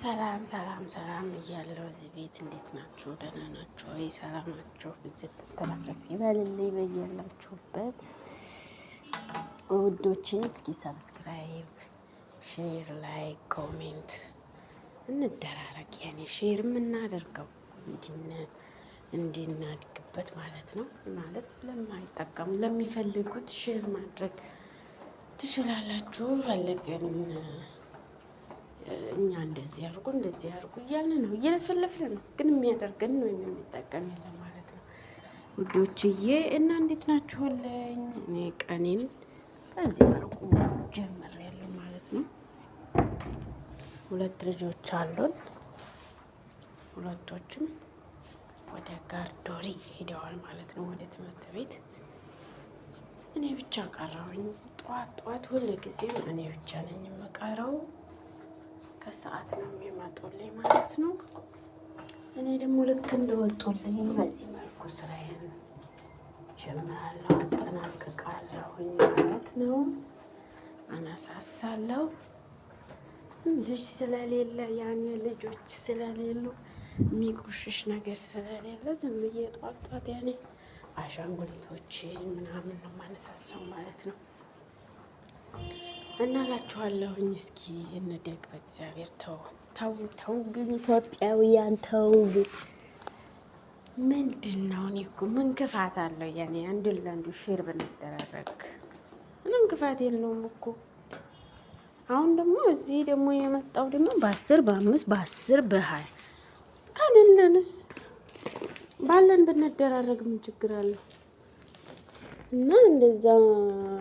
ሰላም ሰላም ሰላም እያለው እዚህ ቤት እንዴት ናችሁ? ደህና ናችሁ ወይ? ሰላም ናችሁ? ብዝት ትረፍረፍ ይበልልኝ በያላችሁበት ውዶቼ። እስኪ subscribe፣ share፣ like፣ comment እንደራረግ። ያኔ share የምናደርገው እንድናድግበት ማለት ነው። ማለት ለማይጠቀሙ ለሚፈልጉት share ማድረግ ትችላላችሁ። ፈልገን እኛ እንደዚህ አድርጉ እንደዚህ አድርጉ እያልን ነው፣ እየለፈለፍን ነው። ግን የሚያደርገን ወይም የሚጠቀም የለም ማለት ነው ውዶችዬ። እና እንዴት ናችሁልኝ? እኔ ቀኔን በዚህ መልኩ ጀምሬያለሁ ማለት ነው። ሁለት ልጆች አሉን። ሁለቶችም ወደ ጋርዶሪ ሄደዋል ማለት ነው፣ ወደ ትምህርት ቤት። እኔ ብቻ ቀረሁኝ። ጠዋት ጠዋት ሁል ጊዜም እኔ ብቻ ነኝ የምቀረው። ከሰዓት ነው የሚመጡልኝ ማለት ነው። እኔ ደግሞ ልክ እንደወጡልኝ በዚህ መልኩ ስራዬን ጀምራለሁ፣ አጠናቅቃለሁኝ ማለት ነው። አነሳሳለሁ። ልጅ ስለሌለ ያኔ ልጆች ስለሌሉ የሚቆሽሽ ነገር ስለሌለ ዝም ብዬ ጧት ጧት ያኔ አሻንጉሊቶችን ምናምን ነው ማነሳሳው ማለት ነው። እና እላችኋለሁኝ እስኪ እንደግ በእግዚአብሔር። ተው ተው ተው ግን ኢትዮጵያውያን ተው ግን ምንድን ነው? እኔ እኮ ምን ክፋት አለው? ያኔ አንዱን ለአንዱ share ብንደራረግ ምንም ክፋት የለውም እኮ። አሁን ደግሞ እዚህ ደግሞ የመጣው ደግሞ በ10 በ5 በ10 በ20 ከሌለንስ ባለን ብንደራረግ ምን ችግር አለው? እና እንደዛ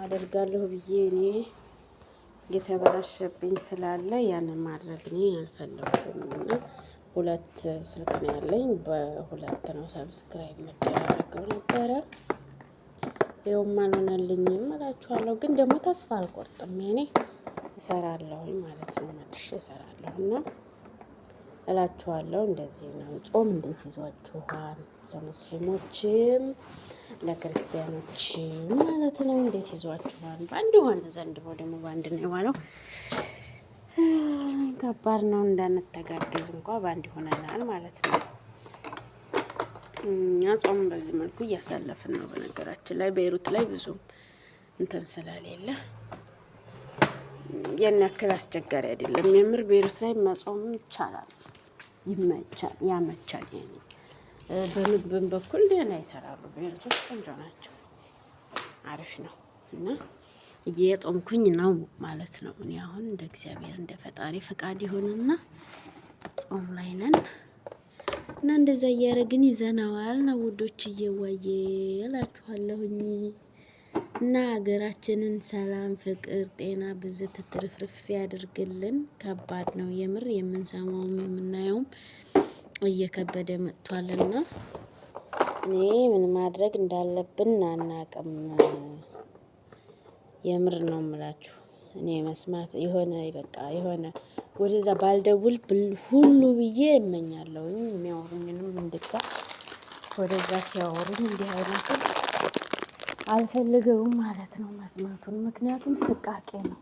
አደርጋለሁ ብዬ እኔ የተበላሸብኝ ስላለ ያንን ማድረግ እኔ አልፈለኩም። እና ሁለት ስልክ ነው ያለኝ፣ በሁለት ነው subscribe መደራረገው ነበረ። ይኸውም አልሆነልኝም እላችኋለሁ። ግን ደግሞ ተስፋ አልቆርጥም። እኔ እሰራለሁኝ ማለት ነው፣ መልሼ እሰራለሁ እና እላችኋለሁ። እንደዚህ ነው። ጾም እንዴት ይዟችኋል? ለሙስሊሞችም ለክርስቲያኖችም ማለት ነው። እንዴት ይዟችኋል? በአንድ የሆነ ዘንድሮ ደግሞ በአንድ ነው የዋለው። ከባድ ነው። እንዳንተጋገዝ እንኳ በአንድ ይሆነናል ማለት ነው። እኛ ጾም በዚህ መልኩ እያሳለፍን ነው። በነገራችን ላይ ቤይሩት ላይ ብዙም እንትን ስለሌለ ያን ያክል አስቸጋሪ አይደለም። የምር ቤይሩት ላይ መጾም ይቻላል፣ ይመቻል፣ ያመቻል። ያኔ በምግብም በኩል ደህና ይሰራሉ። ቤይሩቶች ቆንጆ ናቸው፣ አሪፍ ነው እና እየጾምኩኝ ነው ማለት ነው። እኔ አሁን እንደ እግዚአብሔር እንደ ፈጣሪ ፈቃድ ይሁንና ጾም ላይ ነን እና እንደዛ እያደረግን ይዘነዋል ነው ውዶች፣ እየዋየ እላችኋለሁኝ። እና ሀገራችንን ሰላም፣ ፍቅር፣ ጤና ብዝት ትርፍርፍ ያድርግልን። ከባድ ነው የምር የምንሰማውም የምናየውም እየከበደ መጥቷልና እኔ ምን ማድረግ እንዳለብን አናቅም። የምር ነው የምላችሁ። እኔ መስማት የሆነ በቃ የሆነ ወደዛ ባልደውል ሁሉ ብዬ እመኛለሁ። የሚያወሩኝንም እንደዛ ወደዛ ሲያወሩኝ እንዲህ አይነቱን አልፈልገውም ማለት ነው መስማቱን። ምክንያቱም ስቃቄ ነው።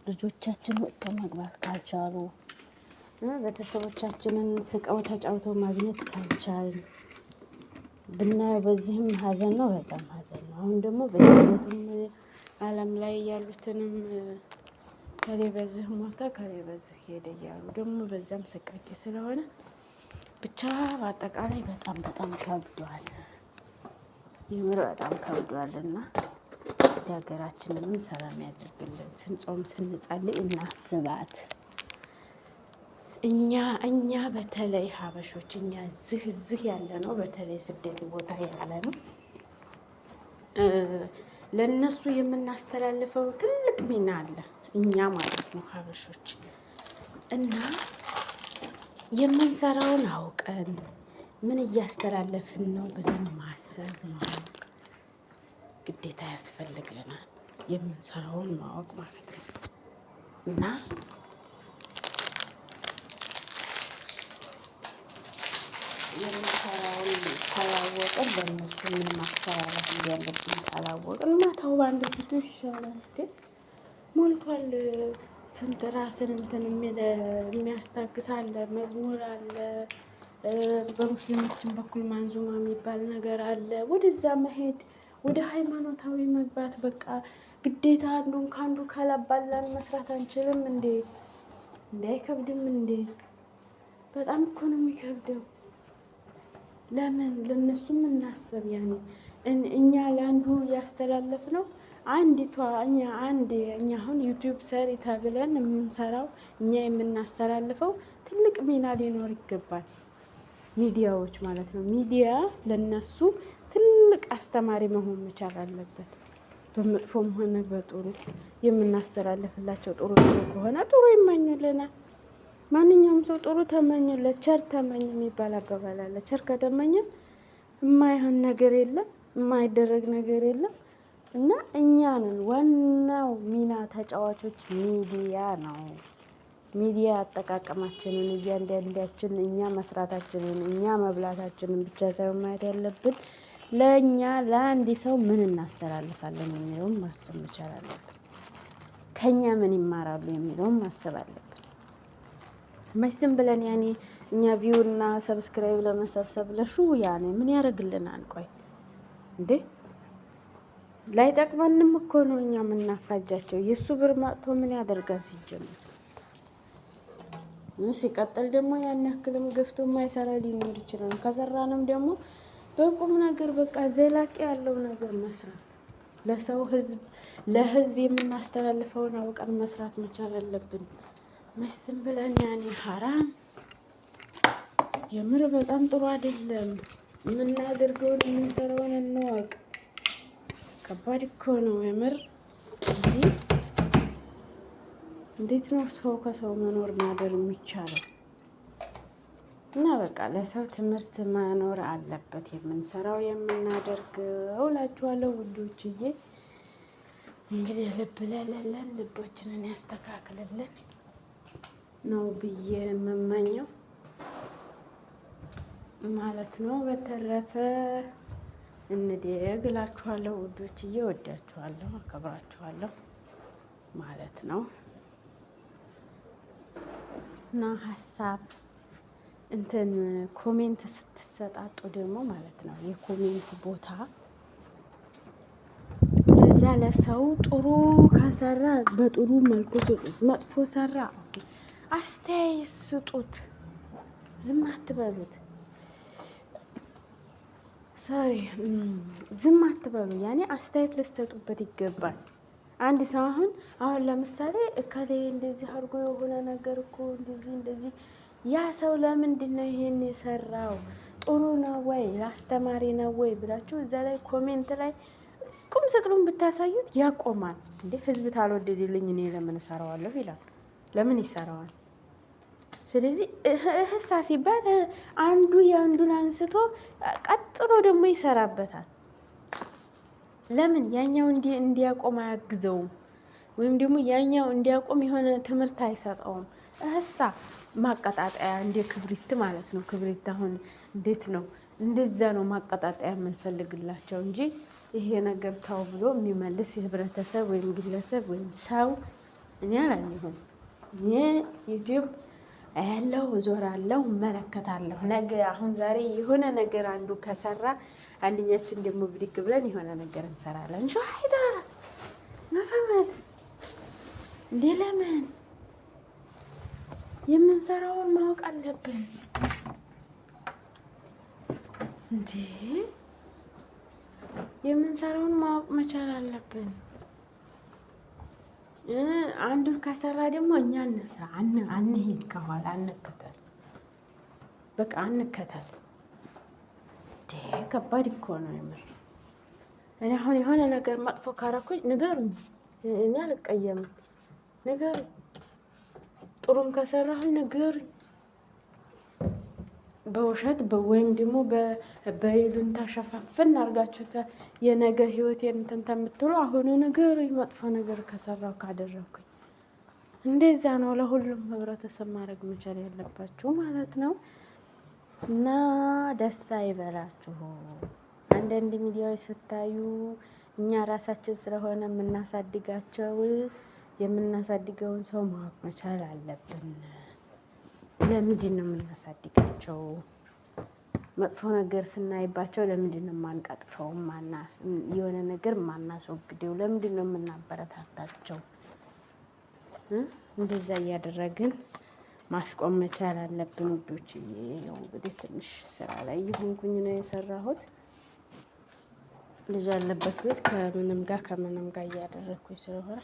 ልጆቻችን ወጥተው መግባት ካልቻሉ፣ ቤተሰቦቻችንን ስቀው ተጫውተው ማግኘት ካልቻል ብናየው በዚህም ሀዘን ነው በዛም ሀዘን ነው። አሁን ደግሞ በስደቱም ዓለም ላይ ያሉትንም ከሌ በዚህ ሞተ ከሌ በዚህ ሄደ እያሉ ደግሞ በዛም ሰቃቂ ስለሆነ ብቻ በአጠቃላይ በጣም በጣም ከብዷል። የምር በጣም ከብዷል። እና እስቲ ሀገራችንንም ሰላም ያደርግልን። ስንጾም ስንጸልይ እናስባት። እኛ በተለይ ሀበሾች እኛ እዚህ እዚህ ያለ ነው፣ በተለይ ስደት ቦታ ያለ ነው፣ ለእነሱ የምናስተላልፈው ትልቅ ሚና አለ። እኛ ማለት ነው ሀበሾች እና የምንሰራውን አውቀን ምን እያስተላለፍን ነው ብለን ማሰብ ማወቅ ግዴታ ያስፈልገናል። የምንሰራውን ማወቅ ማለት ነው እና የምንሰራውን ካላወቅን ለእነሱ ምን ማስተላለፍ እንዳለብን ካላወቅን ማተው በአንድ ፊቱ ይሻላል። እንዴ ሞልቷል። ስንት ራስን እንትን የሚያስታግስ አለ፣ መዝሙር አለ። በሙስሊሞችን በኩል ማንዙማ የሚባል ነገር አለ። ወደዛ መሄድ፣ ወደ ሃይማኖታዊ መግባት፣ በቃ ግዴታ አንዱን ከአንዱ ካላባላን መስራት አንችልም እንዴ? እንዴ አይከብድም እንዴ? በጣም እኮ ነው የሚከብደው። ለምን ለነሱም እናስብ። ያኔ እኛ ለአንዱ ያስተላለፍ ነው አንዲቷ እኛ አንድ እኛ አሁን YouTube ሰሪ ተብለን የምንሰራው፣ እኛ የምናስተላልፈው ትልቅ ሚና ሊኖር ይገባል። ሚዲያዎች ማለት ነው። ሚዲያ ለነሱ ትልቅ አስተማሪ መሆን መቻል አለበት። በመጥፎም ሆነ በጥሩ የምናስተላልፍላቸው ጥሩ ጥሩ ከሆነ ጥሩ ይመኙልናል። ማንኛውም ሰው ጥሩ ተመኙለት፣ ቸር ተመኝ የሚባል አባባል አለ። ቸር ከተመኘ የማይሆን ነገር የለም፣ የማይደረግ ነገር የለም። እና እኛ ነን ዋናው ሚና ተጫዋቾች፣ ሚዲያ ነው። ሚዲያ አጠቃቀማችንን እያንዳንዳችን እኛ መስራታችንን፣ እኛ መብላታችንን ብቻ ሳይሆን ማየት ያለብን ለእኛ ለአንድ ሰው ምን እናስተላልፋለን የሚለውን ማሰብ መቻል አለብን። ከኛ ምን ይማራሉ የሚለውን ማሰብ አለብን። መች ዝም ብለን ያኔ እኛ view እና subscribe ለመሰብሰብ ለሹ ያኔ ምን ያደርግልናል? ቆይ እንዴ፣ ላይጠቅመንም እኮ ነው እኛ የምናፋጃቸው። የእሱ ብር መጥቶ ምን ያደርጋል ሲጀምር? ሲቀጥል ደግሞ ያን ያክልም ገፍቶ የማይሰራ ሊኖር ይችላል። ከሰራንም ደግሞ በቁም ነገር፣ በቃ ዘላቂ ያለው ነገር መስራት፣ ለሰው ህዝብ ለህዝብ የምናስተላልፈውን አውቀን መስራት መቻል አለብን። መች ዝም ብለን ያኔ ሀራም፣ የምር በጣም ጥሩ አይደለም። የምናደርገውን የምንሰራውን እንወቅ። ከባድ እኮ ነው የምር። እንዴት ነው ሰው ከሰው መኖር ማደር የሚቻለው? እና በቃ ለሰው ትምህርት መኖር አለበት የምንሰራው የምናደርገው እላችኋለሁ ውዶችዬ። እንግዲህ ልብ ለሌለን ልቦችንን ያስተካክልልን ነው ብዬ የምመኘው ማለት ነው። በተረፈ እንደግ እላችኋለሁ ውዶችዬ፣ ወዳችኋለሁ፣ አከብራችኋለሁ ማለት ነው። እና ሀሳብ እንትን comment ስትሰጣጡ ደግሞ ማለት ነው የ comment ቦታ ለዛ ለሰው ጥሩ ከሰራ በጥሩ መልኩ ስጡት፣ መጥፎ ሰራ okay አስተያየት ስጡት፣ ዝም አትበሉት። Sorry፣ ዝም አትበሉ። ያኔ አስተያየት ልትሰጡበት ይገባል። አንድ ሰው አሁን ለምሳሌ እከሌ እንደዚህ አድርጎ የሆነ ነገር እኮ እንደዚህ እንደዚህ፣ ያ ሰው ለምንድን ነው ይሄን የሰራው? ጥሩ ነው ወይ፣ አስተማሪ ነው ወይ ብላችሁ እዛ ላይ comment ላይ ቁም ስቅሉን ብታሳዩት ያቆማል። እንዴ፣ ህዝብ ታልወደደልኝ እኔ ለምን እሰራዋለሁ ይላል። ለምን ይሰራዋል? ስለዚህ እህሳ ሲባል አንዱ የአንዱን አንስቶ ቀጥሎ ደግሞ ይሰራበታል። ለምን ያኛው እንዲያቆም አያግዘውም? ወይም ደግሞ ያኛው እንዲያቆም የሆነ ትምህርት አይሰጠውም። እህሳ ማቀጣጠያ እንደ ክብሪት ማለት ነው። ክብሪት አሁን እንዴት ነው? እንደዛ ነው ማቀጣጠያ የምንፈልግላቸው እንጂ ይሄ ነገር ተው ብሎ የሚመልስ የህብረተሰብ ወይም ግለሰብ ወይም ሰው እኔ አላየሁም። ይህ YouTube አያለው፣ እዞራለሁ፣ እመለከታለሁ። ነገ አሁን ዛሬ የሆነ ነገር አንዱ ከሰራ አንደኛችን ደግሞ ብድግ ብለን የሆነ ነገር እንሰራለን። ሸይዳ መፈመት እንዴ፣ ለምን የምንሰራውን ማወቅ አለብን እንዴ? የምንሰራውን ማወቅ መቻል አለብን። አንዱ ከሰራ ደግሞ እኛ እንስራ፣ አንሂድ ከኋላ አንከተል፣ በቃ አንከተል። ከባድ እኮ ነው የምር። እኔ አሁን የሆነ ነገር መጥፎ ካረኩኝ ንገሩኝ፣ እኔ አልቀየምም። ንገሩኝ፣ ጥሩም ከሰራሁኝ ንገሩኝ። በውሸት ወይም ደግሞ በይሉንታ ሸፋፍን አድርጋችሁ የነገ ህይወቴን እንትን ተምትሉ አሁኑ ንገሩኝ፣ መጥፎ ነገር ከሰራሁ ካደረኩኝ። እንደዛ ነው ለሁሉም ህብረተሰብ ማድረግ መቻል ያለባችሁ ማለት ነው። እና ደስ አይበላችሁ። አንዳንድ ሚዲያዎች ስታዩ እኛ ራሳችን ስለሆነ የምናሳድጋቸው የምናሳድገውን ሰው ማወቅ መቻል አለብን። ለምንድን ነው የምናሳድጋቸው? መጥፎ ነገር ስናይባቸው ለምንድን ነው የማንቀጥፈው? የሆነ ነገር የማናስወግደው? ለምንድን ነው የምናበረታታቸው? እንደዛ እያደረግን ማስቆም መቻል አለብን ውዶች። ያው እንግዲህ ትንሽ ስራ ላይ ይሁንኩኝ ነው የሰራሁት። ልጅ ያለበት ቤት ከምንም ጋር ከምንም ጋር እያደረግኩኝ ስለሆነ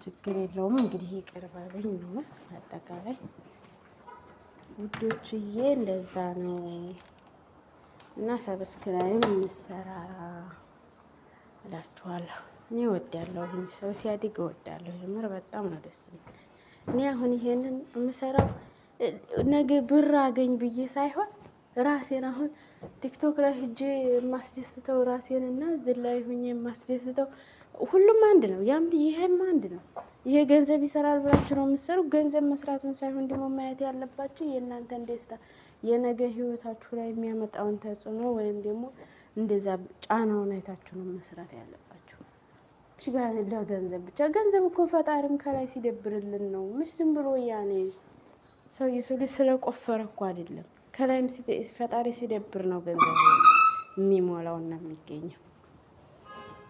ችግር የለውም። እንግዲህ ይቅር በሉኝ ነው አጠቃላይ ውዶችዬ፣ እንደዛ ነው እና subscribe እንሰራራ እላችኋለሁ። እኔ እወዳለሁ፣ ሰው ሲያድግ እወዳለሁ። የምር በጣም ነው ደስ የሚል። እኔ አሁን ይሄንን የምሰራው ነገ ብር አገኝ ብዬ ሳይሆን ራሴን አሁን ቲክቶክ ላይ ሂጄ የማስደስተው ራሴን እና እዚህ ላይ ሁኜ የማስደስተው ሁሉም አንድ ነው። ያም ይሄም አንድ ነው። ይሄ ገንዘብ ይሰራል ብላችሁ ነው የምትሰሩ። ገንዘብ መስራቱን ሳይሆን ደግሞ ማየት ያለባችሁ የእናንተን ደስታ፣ የነገ ህይወታችሁ ላይ የሚያመጣውን ተጽዕኖ ወይም ደግሞ እንደዛ ጫናውን አይታችሁ ነው መስራት ያለባችሁ። እሺ ለገንዘብ ብቻ ገንዘብ እኮ ፈጣሪም ከላይ ሲደብርልን ነው። ምሽ ዝም ብሎ ያኔ ሰው የሰው ልጅ ስለቆፈረ እኮ አይደለም። ከላይም ፈጣሪ ሲደብር ነው ገንዘብ የሚሞላውና የሚገኘው።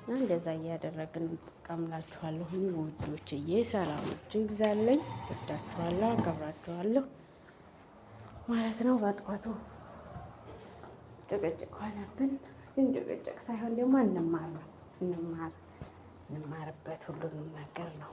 እና እንደዛ እያደረግን እንጠቀምላችኋለሁ ውዶችዬ። ሰላማችሁ ይብዛለኝ። ወዳችኋለሁ፣ አከብራችኋለሁ ማለት ነው። በጧቱ ጭቅጭቅ ሆነብን፣ ግን ጭቅጭቅ ሳይሆን ደግሞ እንማር ነው እንማር እንማርበት ሁሉንም ነገር ነው።